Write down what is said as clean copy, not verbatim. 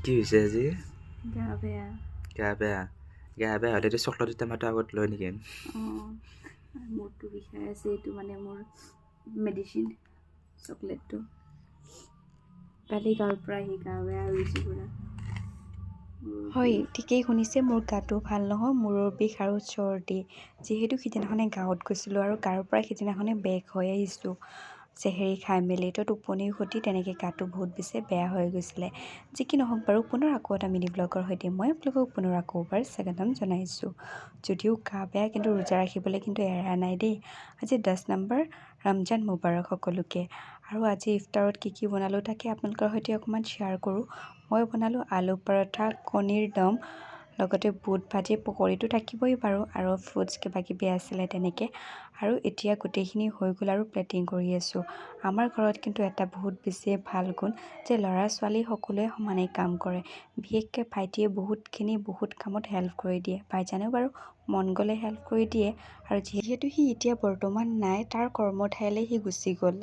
কি হৈছে আজি? গা বেয়া। গা বেয়া? গা বেয়া হ'লে চকলেট টেমাটো আগত লয় নেকি? অঁ, মূৰটো বিষাই আছে। এইটো মানে মোৰ মেডিচিন চকলেটটো। কালি গাঁৱৰ পৰা আহি গা বেয়া হৈ গৈছে পুৰা। হয়, ঠিকেই শুনিছে, মোৰ গাটো ভাল নহয়, মূৰৰ বিষ আৰু চৰ্দি। যিহেতু সিদিনাখনে গাঁৱত গৈছিলোঁ আৰু গাঁৱৰ পৰা সিদিনাখনে বেক হৈ আহিছোঁ চেহেৰি খাই মেলি, তো টোপনি ক্ষতি, তেনেকৈ গাটো বহুত বেছি বেয়া হৈ গৈছিলে। যি কি নহওক বাৰু, পুনৰ আকৌ এটা মিনি ব্লগৰ সৈতে মই আপোনালোকক পুনৰ আকৌ এবাৰ স্বাগতম জনাইছোঁ। যদিও গা বেয়া, কিন্তু ৰোজা ৰাখিবলৈ কিন্তু এৰা নাই দেই। আজি 10 নম্বৰ ৰমজান মুবাৰক সকলোকে। আৰু আজি ইফতাৰত কি কি বনালোঁ, তাকে আপোনালোকৰ সৈতে অকণমান শ্বেয়াৰ কৰোঁ। মই বনালোঁ আলু পৰঠা, কণীৰ দম, লগতে বুট ভাজি, পকৰীটো থাকিবই বাৰু, আৰু ফ্ৰুটছ কিবা কিবি আছিলে তেনেকৈ। আৰু এতিয়া গোটেইখিনি হৈ গ'ল আৰু প্লেটিং কৰি আছোঁ। আমাৰ ঘৰত কিন্তু এটা বহুত বেছিয়ে ভাল গুণ যে ল'ৰা ছোৱালী সকলোৱে সমানেই কাম কৰে। বিশেষকৈ ভাইটিয়ে বহুতখিনি বহুত কামত হেল্প কৰি দিয়ে। ভাইজানেও বাৰু মন গ'লে হেল্প কৰি দিয়ে। আৰু যিহেতু সি এতিয়া বৰ্তমান নাই, তাৰ কৰ্মঠাইলৈ সি গুচি গ'ল।